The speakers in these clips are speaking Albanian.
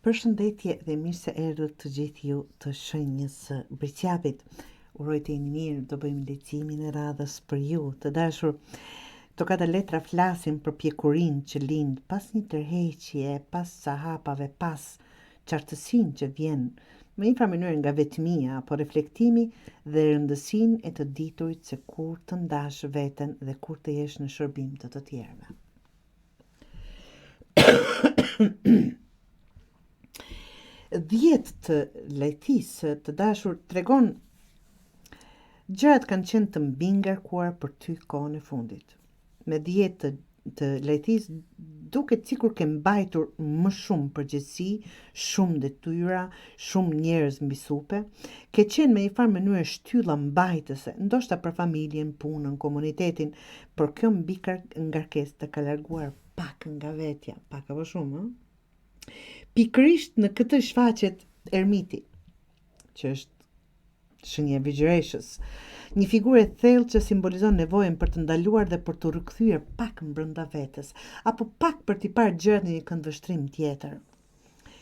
Përshëndetje dhe mirë se erdhët të gjithë ju të shenjës së Bricjapit. Uroj të jeni mirë, do bëjmë leximin e radhës për ju, të dashur. Këto katër letra flasin për pjekurinë që lind pas një tërheqje, pas ca hapave, pas qartësinë që vjen në një farë mënyre nga vetmia apo reflektimi dhe rëndësinë e të diturit se kur të ndash veten dhe kur të jesh në shërbim të të tjerëve. 10 të lajthisë të dashur tregon gjërat kanë qenë të mbingarkuar për ty kohën e fundit. Me 10 të, të lajthisë duket sikur ke mbajtur më shumë përgjegjësi, shumë detyra, shumë njerëz mbi supe, ke qenë me një farë mënyre shtylla mbajtëse, ndoshta për familjen, punën, komunitetin, Por kjo mbingarkesë të ka larguar pak nga vetja, pak apo shumë, ë? Pikërisht në këtë shfaqet Ermiti, që është shenjë e virgjëreshës, një figurë e thellë që simbolizon nevojën për të ndaluar dhe për t'u rikthyer pak brenda vetes, apo pak për t'i parë gjërat në një këndvështrim tjetër.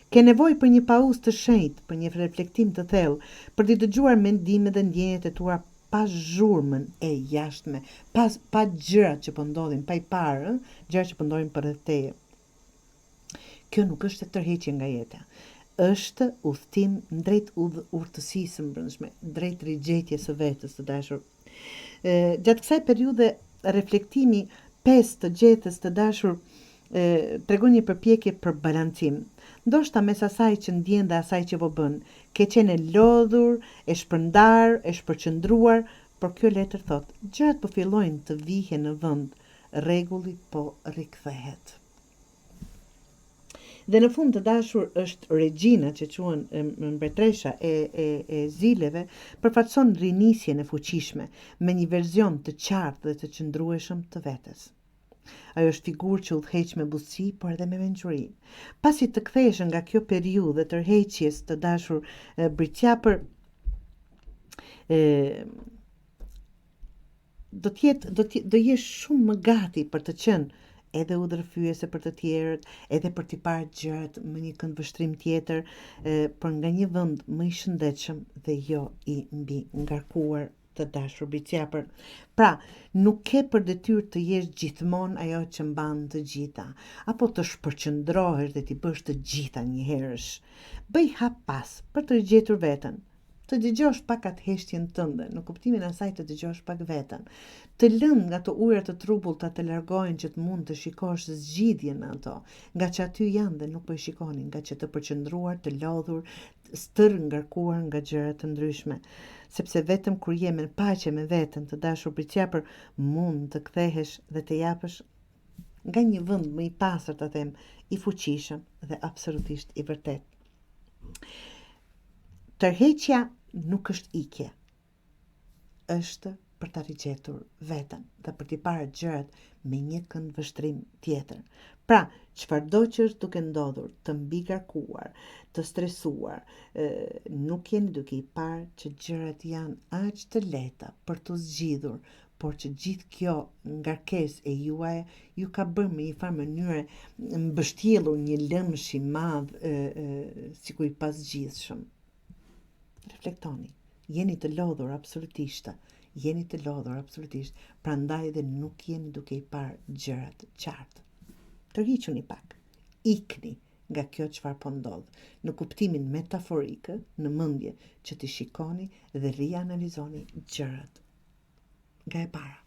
Ke nevojë për një pauzë të shenjtë, për një reflektim të thellë, për t'i dëgjuar mendimet dhe ndjenjat e tua pa zhurmën e jashtme, pa pa gjërat që po ndodhin, pa i parë, ë, gjërat që po ndodhin përreth teje. Kjo nuk është tërheqje nga jeta. Është udhëtim drejt udh urtësisë së brendshme, drejt rigjetjes së vetes, të dashur. E, gjatë kësaj periudhe reflektimi 5 të gjethes të dashur e, tregon një përpjekje për balancim. Ndoshta mes asaj që ndjen dhe asaj që po bën, ke qenë e lodhur, e shpërndarë, e shpërqendruar, por kjo letër thotë, gjërat po fillojnë të vihen në vend, rregulli po rikthehet. Dhe në fund të dashur është Regina që quhen mbretëresha e, e, e zileve, përfaqëson rinisjen e fuqishme me një verzion të qartë dhe të qëndrueshëm të vetes. Ajo është figurë që udhëheq me butësi, por edhe me mençuri. Pasi të kthehesh nga kjo periudhë e tërheqjes të dashur Bricjapër, e, do të jetë do të do jesh shumë më gati për të qenë edhe udhërrëfyese për të tjerët, edhe për t'i parë gjërat më një këndvështrim tjetër, e, por nga një vend më i shëndetshëm dhe jo i mbingarkuar të dashur Bricjapër. Pra, nuk ke për detyrë të jesh gjithmonë ajo që mban të gjitha, apo të shpërqendrohesh dhe t'i bësh të gjitha njëherësh. Bëj hap pas për të rigjetur veten, Të dëgjosh pak atë heshtjen tënde, në kuptimin e asaj të dëgjosh pak veten. Të lënë nga ato ujëra të trubullta të largohen që të mund të shikosh zgjidhjen në ato, ngaqë aty janë dhe nuk po i shikoni, ngaqë të përqendruar, të lodhur, stërngarkuar nga gjëra të ndryshme. Sepse vetëm kur je në paqe me veten, të dashur Bricjapër, mund të kthehesh dhe të japësh nga një vend më i pastër, ta them, i fuqishëm dhe absolutisht i vërtetë. Tërheqja nuk është ikje. Është për ta rigjetur veten dhe për t'i parë gjërat me një këndvështrim tjetër. Pra, çfarëdo që është duke ndodhur, të mbingarkuar, të stresuar, e, nuk jeni duke i parë që gjërat janë aq të lehta për t'u zgjidhur, por që gjithë kjo ngarkesë e juaja ju ka bërë në një farë mënyre mbështjellur një lëmsh i madh e, e, sikur i pazgjidhshëm. Reflektoni. Jeni të lodhur absolutisht. Jeni të lodhur absolutisht, prandaj dhe nuk jeni duke i parë gjërat qartë. Tërhiquni pak. Ikni nga kjo çfarë po ndodh, në kuptimin metaforik, në mendje që t'i shikoni dhe rianalizoni gjërat. Nga e para.